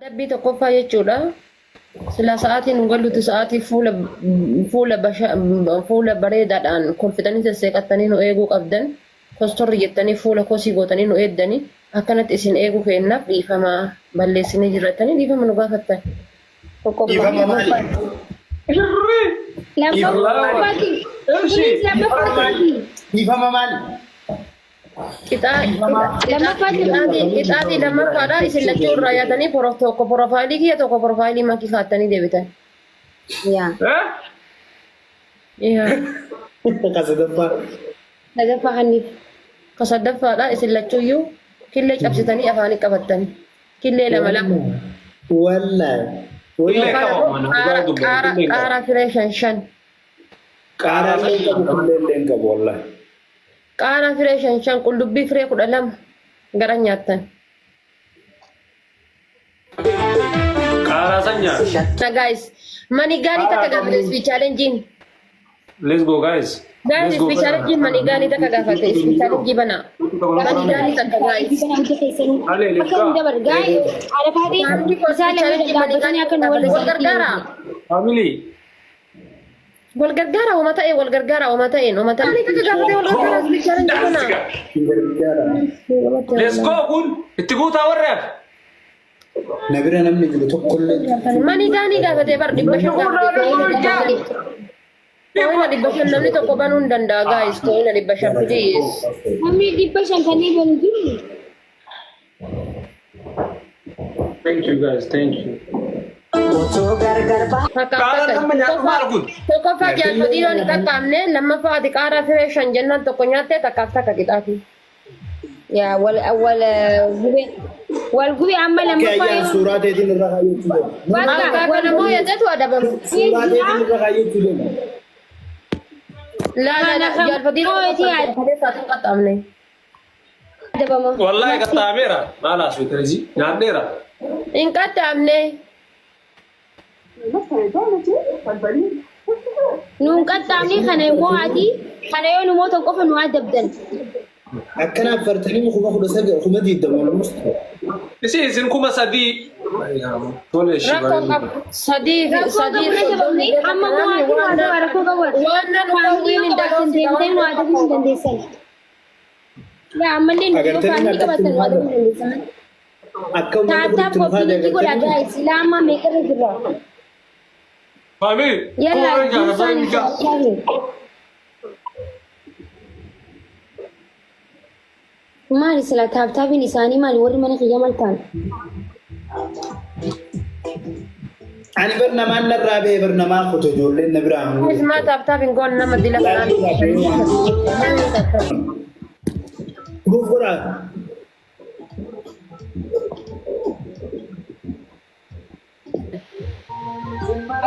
Adabbii tokkoffaa jechuudha. Silaa sa'aatii nu gallutti sa'aatii fuula fuula basha fuula bareedaadhaan kolfitanii sesseeqattanii nu eeguu qabdan. Kostorri jettanii fuula kosii gootanii nu eeddanii akkanatti isin eeguu keennaaf dhiifama balleessinee jirrattanii dhiifama nu gaafattan. Tokkoffaa. Dhiifama maali? Lammaffaatti. Kunis lammaffaatti. Dhiifama maali? Qixaaxii lammaffaadha isin lachuu irraa yaatanii tokko porofaayilii kiyya tokko porofaayilii makii kaattanii deebitan. Yaa. Yaa. Ka sadaffaa. Sadaffaa kanniif. Ka sadaffaadha isin lachuuyyuu killee cabsitanii afaanii qabattan. Killee lama lama. Wallaahi. Killee qaba mana dhugaa dubbatu Qaara killee qaba. qaara firee shan shan. Qaaraa illee hin qabu killee illee hin qabu wallaahi. Qaaraa firee shan shan qullubbii firee 12 gara nyaattan. Qaaraa san nyaata. Na guys, manigaanii takka gaafate speech challenge-in. Let's go guys. Guys, Let's go. speech challenge-in manigaanii takka gaafate speech challenge bana. Manigaanii takka guys. Ale, let's Akka hin go. dabar gaa'e arafaatee isaan lameen dhaabbatanii akka nu wal Wal gargaara. Family. Wal gargaara oma ta'e wal gargaara oma ta'een oma ta'een. Ani takka gaafatee wal gargaara speech challenge bana. Gargaara. Let's go kun itti guutaa warri hafe. Na bira namni jiru tokkollee Manigaanii gaafatee bar 500 gaafatee. Kooyina 500 namni tokko banuu hin danda'a guys kooyina 500 please. Namni 500 kanneen banu jiru. Thank you guys, thank you. Otoo gargar baa. Takkaaf Qaaraa takka. amma nyaadhu maal kun? Tokkoffaa jaalfatiiroon hin qaqqaabne lammaffaa ati qaaraa firee shan jennaan tokko nyaattee takkaaf takka qixaati. Yaa wal wal gube wal gube amma lammaffaa Ayyaan yoo suuraa teetiin irra kaayyachuu deema. bakka Akka wal kana moo yaadatu adabamu. Suuraa teetiin irra kaayyachuu deema. Laa laa laa jaalfatiiroon Mootii yaada. hin qaxxaamne. Adabama. Wallaahi qaxxaameera. Maal haasofte Rizii? Nyaadheera. Hin qaxxaamne. Nuun qaxxaamne kana immoo ati kana yoo nu mootan qofa nu adabdan. Akkana affartanii 19,000 20,000 almost. Isin isin 3000. Tole ishii Rakkoo bareedu. qabu. Sadii fi Rakkoo sadii qabu fi na shabamne amma immoo ati nu adaba rakkoo qabu. Waan nan Faamilii yoo qabaattan deemtee nu adabuu hin dandeessan. Yaa ammallee nu yoo Agartanii faamilii akkatti qabaattan nu adabuu hin dandeessan. Akka uummata Taap taap kun itti koppii nufaa linkii godhaa agartanii. gaa'is ilaa ammaa meeqarra jirra. Family. Yalla Kuma juusaan jaha. Maali sila taap taapiin isaanii maali warri mana kiyya maal ta'an? Ani bar namaan narraa ba'e bar namaa kutu ijoolleen na biraa hin Guys, maa taap taap hin goone nama dila kanaan. Nuuf godhaa.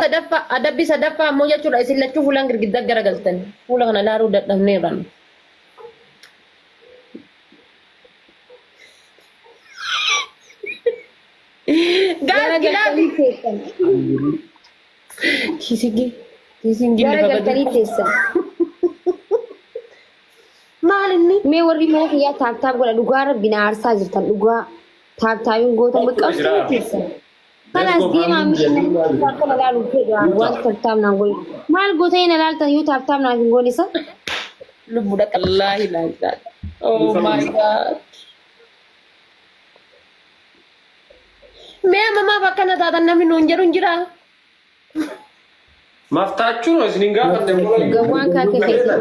Sadaffaa adabbii sadaffaa ammoo jechuudha isin lachuu fuulaan girgiddaa garagaltan fuula kana laaluu dadhabneerra. Gaas gilaabi. Garagaltanii teessan. Kiisingi kiisingi lafa badu. Garagaltanii teessan. Maal inni? Mee warri mana kiyyaa taap taap godha dhugaa rabbi na aarsaa jirtan dhugaa taap taapiin goota qaqqabsuu teessan. Kanaas deemaa miidhagina akka na laalu fedhu waan taap taap naan godhu. Maal goota hin ilaaltan yoo taap taap naaf hin goone isa? Lubbuudha qallaahi laaltaa. Oh my god. Mee amma maaf akkana taatan namni nuun jedhu hin jiraa? Maftaachuu isin hin gaafanne. Gawwaan kaakee keessan.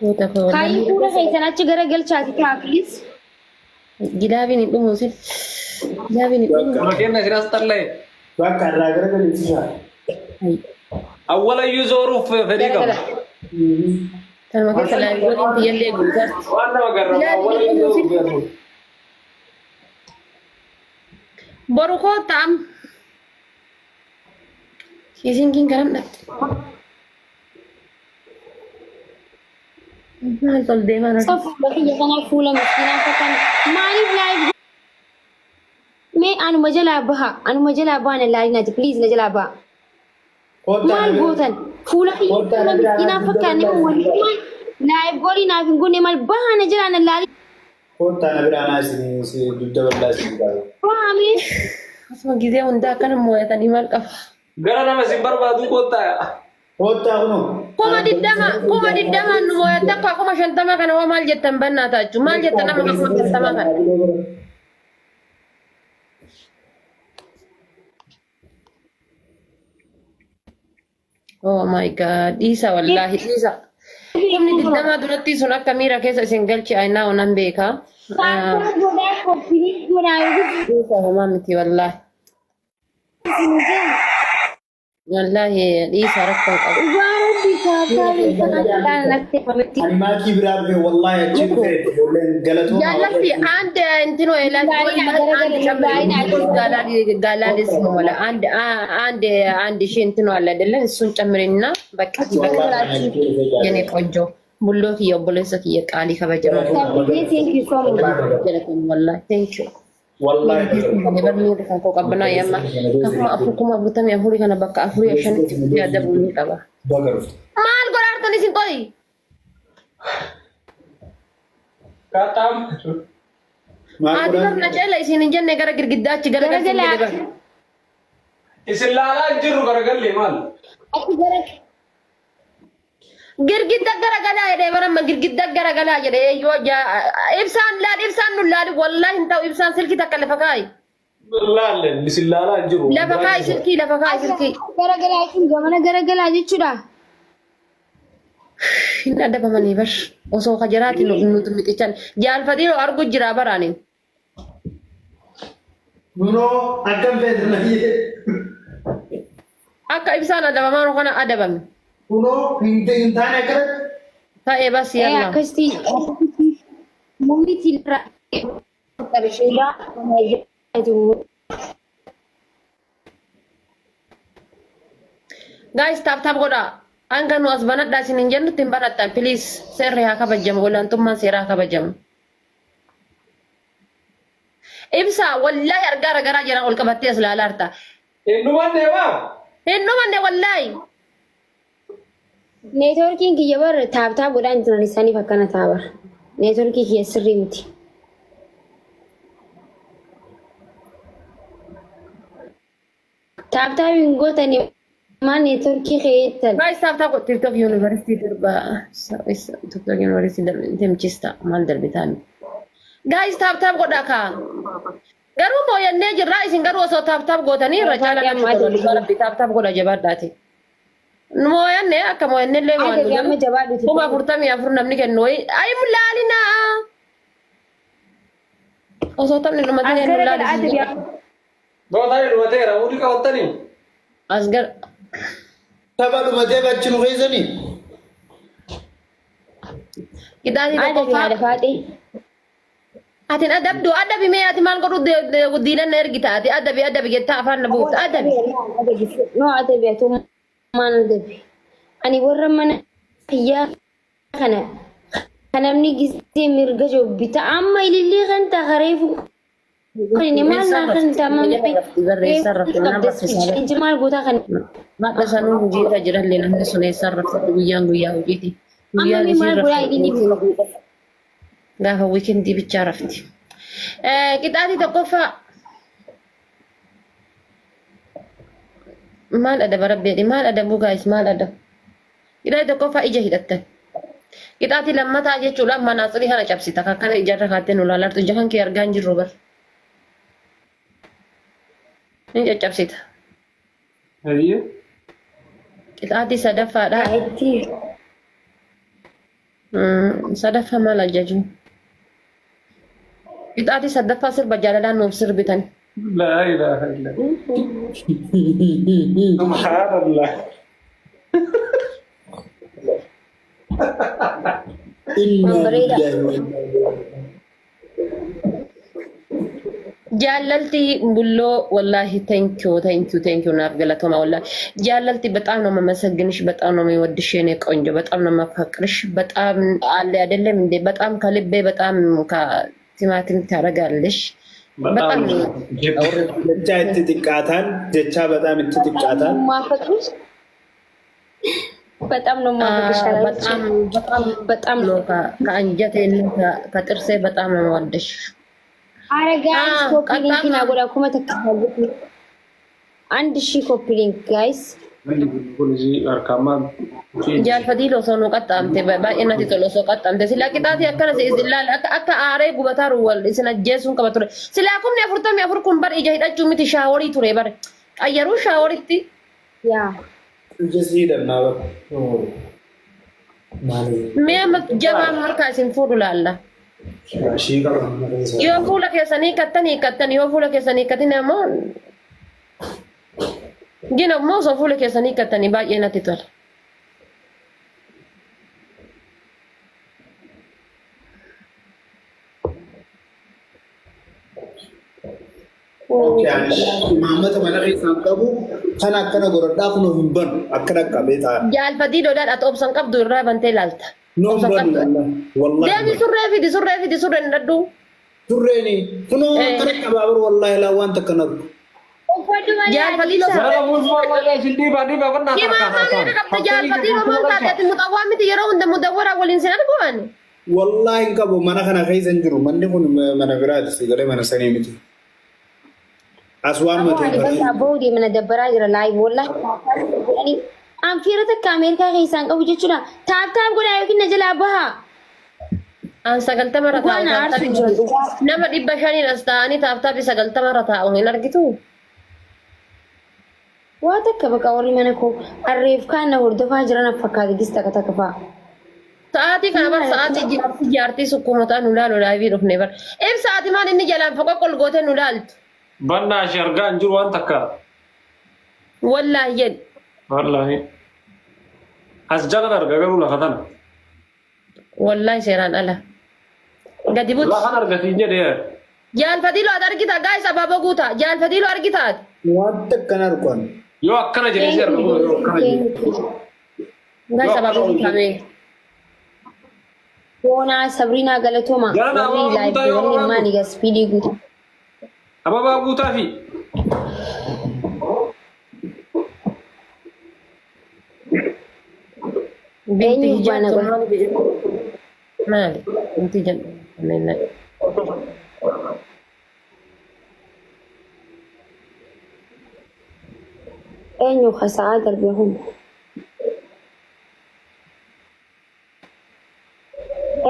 Goota koo Kaayyii fuula keessan achi gara galchaati ta'a please. Gilaabiin hin dhumu sil. Gilaabiin hin dhumu. Nama kenna isin as xallee. Bakka irraa gara galeessisaa. Awwalayyuu zooruuf fedhii qaba. Garagala. Tanuma keessa laayivooliin tiyyallee guutarti. Waan nama garramu awwalayyuu zooruuf fedhii. Boru koo ta'am. Kiisingiin garam dhaqxe. Maal tol deemaa Isa fuula kiyya kanaa fuula miskiinaa fakkaan maaliif live mee anuma jalaa baha anuma jalaa baha na laalinaati please na jalaa baha. Maal gootan fuula kiyya fuula miskiinaa fakkaan nama waliin maal live goolii naaf hin goone maal baha na jalaa na laali. Koottaa na biraa naa isin dugda bal'aa isin gaafa. Waamee. Asuma gizee hundaa akkana mooyatanii maal qaba? Gara nama isin barbaadu koottaa. Koottaa kunoo. 20,000 20,000 nu mooyatta akka 50,000 kana hoo maal jettan bannaa taachuu maal jettan nama 50,000 kana. Oh my God dhiisa wallaahi dhiisa. 20,000 duratti sun akka miira keessa isin galchi aynaa onan beeka. Tap tap godhaa copy link godhaa. Dhiisa homaa miti wallaahi. Wallaahi dhiisa rakkoo qabu. Dhugaa rabbi tap tap natti fametti. Ani maakii biraa dhufe wallaahi achi dhufe ijoolleen galatooma. Jaalladhi አንድ እንትን ወይ አንድ ጋላሊ ሞላ አንድ አንድ አንድ ሺህ እንትን አለ አይደለ? እሱን ጨምሪና በቃ በቃ የኔ ቆንጆ ቡሎ kiyya obboleessa kiyya qaalii kabajamaa Thank you so much. ወላሂ thank you Wallaahi. Barnoota kan koo qabbanaa yamma kuma 4 44,000 kana bakka afurii shanitti yaadabuu ni qaba. Baga dhufte. Maal godhaartan isin qoyi? Qaxxaam. Maal Ati godhaa? barna ceela isin hin jenne gara girgiddaa achi gara Garagalaa. Isin laalaa hin jirru garagallee maal? Achi gara Girgidda garagalaa jedhee baramma girgidda garagalaa jedhee yoo ibsaan laal ibsaan nu laali wallaahi hin ta'u ibsaan silkii takka lafa kaayi. Laalle isin laalaa hin jiru. Lafa kaayi silkii lafa kaayi silkii. Garagalaa jechuun gamana garagalaa jechuudha. Hin adabamanii bar osoo kajaraatiin nuti mixichan jaalfatiiroo argu jira baraanin. Nunoo akkam feetu nayyee. Akka ibsaan adabamaa kana adabame. Kunoo hin taane akkanatti. Ta'ee bas yalla. Akkasitti mummitti irra qarshiidha. Guys tap tap godhaa. Hanga nu as banadhaa isin hin jennutti hin banattan please seerri haa kabajamu olaantummaan seeraa haa kabajamu. Ibsa wallaahi argaa ragaraa jiran ol qabattee as ilaalaa jirta. Hin dhumanne maa? Hin dhumanne wallaahi. Neetwoorkiin kiyya bar tap tap godhaan jiran isaaniif akkana ta'a bar. Neetwoorkii kiyya sirrii miti. Tap tap hin gootanii maal neetwoorkii keeyettan. Guys tap tap godh TikTok University darba. TikTok University darba temchista maal darbitaan. Guys tap tap godhaa kaa. Garuu mooyannee jirra isin garuu osoo tap tap gootanii irra caalaa namatti tola dhugaa rabbi tap tap godha jabaadhaati. Mooyanne akka mooyanne illee Adabi amma jabaadhuuti. 44,000 namni kennu wayi ayi laalinaa. Osoo taphni dhumatee As nu garagala laalisisu. adabi. Gootaan dhumateera muudii qabattanii. As gar Tapha dhumatee achi nu keessanii. Qixaatii Adabi tokkoffaa. haadha faaxee. Atin adabdu adabi mee ati maal godhu diinan na ergita ati adabi adabi jettaa afaan na buufta adabi. No adabi atu maal adabi. Ani warra mana kiyyaa kana kan namni gisee mirga jobbita amma ilillee kan ta'a reefu kan inni maal naa kan ta'a maal gootaa kan Madda sanuu hojiirra jirallee namni sun eessaan rafte guyyaan guyyaa hojiiti. Amma Guyyaan mee isiin maal godhaa rafte ilillee gaafa weekendii bichaa rafti. Qixaatii tokkoffaa maal adaba rabbi maal adabuu guys maal adabu. Qixaatii tokkoffaa ija hidhattan. Qixaatii lammataa jechuudha manaatsirii kana cabsita kan kana ijarra kaattee nu laalartu ija kan kee argaa hin jirru bar. Ni caccabsita. Hayyee. Qixaatii sadaffaadha. Itti Sadaffaa maal ajaju? Qixaatii sadaffaa sirba jaalalaan nuuf sirbitan. Laa ilaaha illallah. Subhaanallah. Inna Bareeda. lillahi wa inna ilaihi Jaalalti bulloo ወላሂ thank you, thank you, thank you ናፍ ገለቶማ ወላሂ ጃለልቲ በጣም ነው የማመሰግንሽ፣ በጣም ነው የምወድሽ የኔ ቆንጆ፣ በጣም ነው የማፈቅርሽ። በጣም አለ አይደለም እንዴ? በጣም ከልቤ በጣም ቲማቲም ታደርጋለሽ። በጣም Jecha itti xiqqaataan jecha በጣም itti xiqqaataan. ማፈቅሩሽ በጣም ነው የማፈቅርሽ በጣም በጣም በጣም ነው ከአንጀቴ እና ከጥርሴ በጣም ነው የምወድሽ። አረ guys copy link ና godhaa 1000 1000 copy link guys። Jaalfatii osoo nu qaxxaamte baay'ee natti tola osoo qaxxaamte silaa qixaatii akkana akka aaree gubataa wal isin ajjeesuun qaba ture. Silaa 44,000 kun bar ija hidhachuu miti shaaworii ture bar qayyaruu shaaworitti. ያ Ija si hidhannaa bara. Maali? Mee amma jabaan harkaa isin fuudhu laalla. Shaashii qaba mana keessa. Yoo fuula keessanii hiikkattan hiikkattan yoo fuula keessanii hiikkatin ammoo gina immoo osoo fuula keessanii hiikkattanii baay'ee natti tola. Imaammata mana keessaan qabu kan akkana godhadhaa kun of hin banu akkana qabee ta'a. Jaalfatii lolaadha ati obsan qabdu irraa bantee ilaalta. No hin Obsan banu qabdu. wallahi. Deemi surree fidi surree fidi surree hin dhadhu. Turreeni kunoo akkana qabaa bara wallahi laa waan takka nargu. Uffadhu malee Jaalfatii adiisa. lolaa. Imaamaa meeqa qabda jaalfatii lolaan taate ati muxawwaa miti yeroo hunda mudawwaraa waliin sin arguan. Wallahi hin qabu mana kana keessa hin jiru manni kun mana biraati si galee mana sanii miti. As waan Aboo mate ani bakka aboo deemna dabbaraa jira live wallahi godhanii anfiira takka Ameerikaa keessaan qabu jechuudha. Tap tap godhaa yookiin na jalaa bahaa. An 90 irra Dhugaa taa'u na aarsu tap tapii jira dhugaa. nama 500n as taa'anii tap tapii 90 irra taa'u hin argitu. Waa takka bakka warri mana koo arreef kaan na hordofaa jiran fakkaate gis takka takka fa'a. Sa'aatii kana bar sa'aatii jaartii jaartii sukkuumataa nu laalu live dhufne bar. Ibsa ati maal inni jalaan foqoqol gootee nu laaltu. Bannaa ishee argaa hin jiru waan takka. Wallaahi jedhi. Wallaahi. As jalan arga garuu lafa tana. Wallaahi seeraan ala. Gadi buti. Lafan argatiin jedhee. Jaalfatii loo ati argita gaayis abaaboo guutaa. Jaalfatii loo argita ati. Waan takka nargu ani. Yoo akkana jedhee si arga yoo akkana jedhee. Gaayis abaaboo guutaa mee. Boonaa Sabriinaa Galatooma Jalan warri abaaboo live guutaa yoo warri abaaboo. maali gaa speedii guutaa. Ababaa guutaa fi. Binti Eenyu baana hijaabtu godha? maali jedhu? Maali? Binti jedhu. Eenyu kasa'aa darbe kun?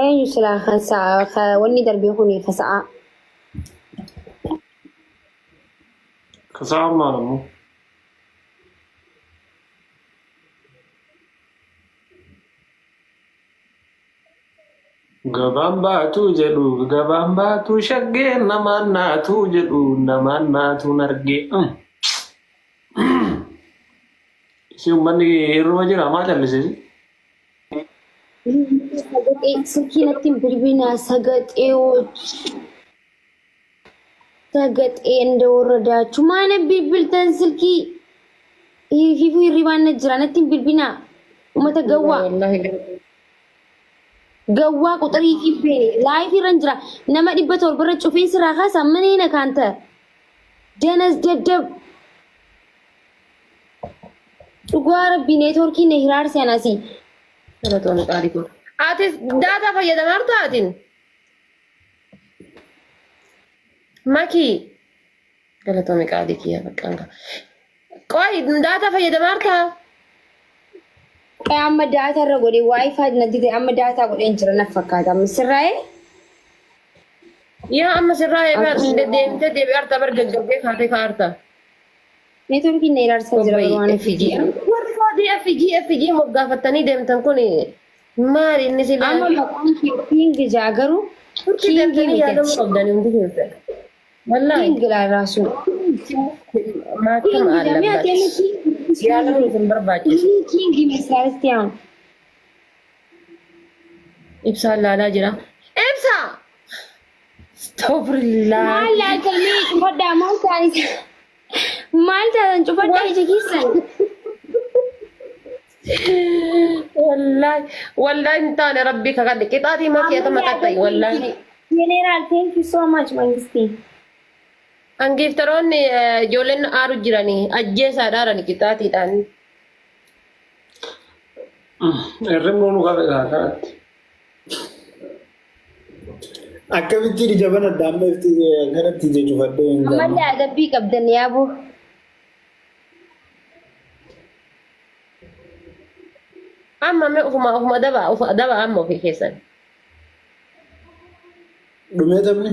Eenyu silaa kasa'aa wanni darbe kun kasa'aa? Kasa'aan maal ammoo? Gabaan baatuu jedhu gabaan baatuu shaggee namaan naatuu jedhu namaan naatuun argee. Si uummanni hir'uma jira maa callisee? Sagaxee silkii natti hin bilbilinaa sagaxeewoች sagaxee እንደወረዳችሁ maana bilbiltan silkii hiifuu hirribaan na jira natti hin bilbilinaa uummata gawwaa. Wallaahi. Gawwaa quxarii fi beene live irra jira nama 700 irra cufeen siraa kaasa maneena kaanta danas daddab dhugaa rabbii networkiin na hiraarse anasii. Galatoon qaalii kun. Ati data fayyadamaa jirtaa atiin? Makii. Galatoomii qaalii kiyya baqqaan qaba. Qoy data fayyadamaa jirtaa? Amma data irra godhee WiFi na dide amma data godheen jira na fakkaata amma sirraa'ee. Yaa amma sirraa deemtee deebi'ee harta bar gaggabdee kaatee kaarta. Networkiin na hiraarsaa jira Obboyi waan FG. Warri koodii FG FG moggaafattanii deemtan kun maali inni silaa? Amma maqaan kee King jaa garuu Turkii King deemtanii miti. yaadamuu qabdanii hundi keessan. Wallaahi. King laa raasu. Maakkam King jamii ati amma allabaati. King. Yaalamuun isin barbaachisu. King mesaaristi yaa. Ibsaan laalaa jira. Ibsa! Astagfirullah. Maal laaltanii cufadhaa maal taatan maal taatan cufadhaa ija keessan. Wallaahi wallaahi hin taane rabbii kakadhe qixaatii makii atama qaxxa'i wallaahi. General thank you so much mangisti. Hangiiftaroonni ijoolleen aaru jiranii ajjeesaadhaarani qixaatiidhaan. Hirribni nu qabe kanatti. Akkamittiin ija banadha amma ifti kanatti ija cufadhee hin galu. Ammallee adabbii qabdan yaaboo. Amma mee ofuma daba ofuma daba amma ofii keessan. Dhumee taphni?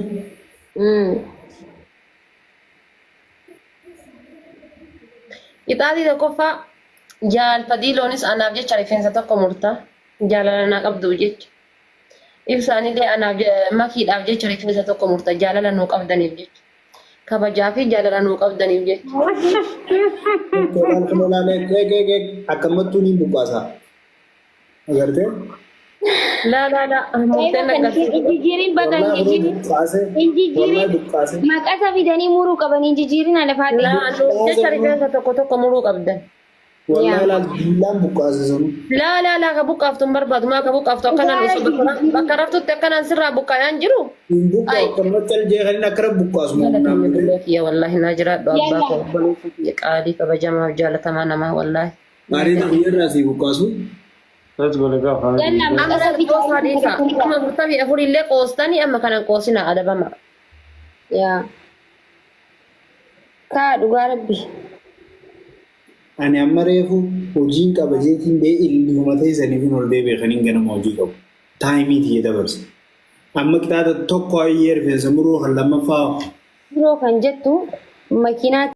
Qixaatii tokkoffaa jaal Fadiiloonis anaaf jecha rifeensa tokko murta. Jaalala naa qabduuf jecha. Ibsaanillee anaaf makiidhaaf jecha rifeensa tokko murta. Jaalala nuu qabdaniif jecha. Kabajaa fi jaalala nuu qabdaniif jecha. Akkamattuu ni buqqaasa. Agartee? Laa laa laa murteen agarsiisa. Injijjiirin baga injijjiirin. Injijjiirin maqasa fidanii muruu qaban injijjiirin alafaadhe. Laa nuuf jecha rifeensa tokko tokko muruu qabdan. Wallahi laal billaan buqqaase sanu. Laa laa laa ka buqqaaftu hin barbaadu maa ka buqqaaftu akkanaan osoo bakka raftutti akkanaan sirraa buqqaayaan jiru. Hin buqqaa akkanumatti aljee kan inni akkana buqqaasu. Kiyya wallaahi naa jiraadhu abbaa koo obboleessa kiyya qaalii kabajamaaf jaalatamaa namaa wallaahi. Maariin guyyarraa sii buqqaasu. Let's go go family. Yalla Amma maqasa qoosaa dhiisaa. fidanii. Amma 44 illee qoostanii amma kanan qoosina adabama. Yaa. Kaa dhugaa rabbi. Ani amma reefu hojiin qaba jeetiin bee ilmi teessaniif hin ol deebi'e kan hin ganama hojii qabu. Taayimii tiyya dabarsa. Amma qixaata tokko ayyee rifeensa muruu kan lammaffaa Biroo kan jettu makiinaa.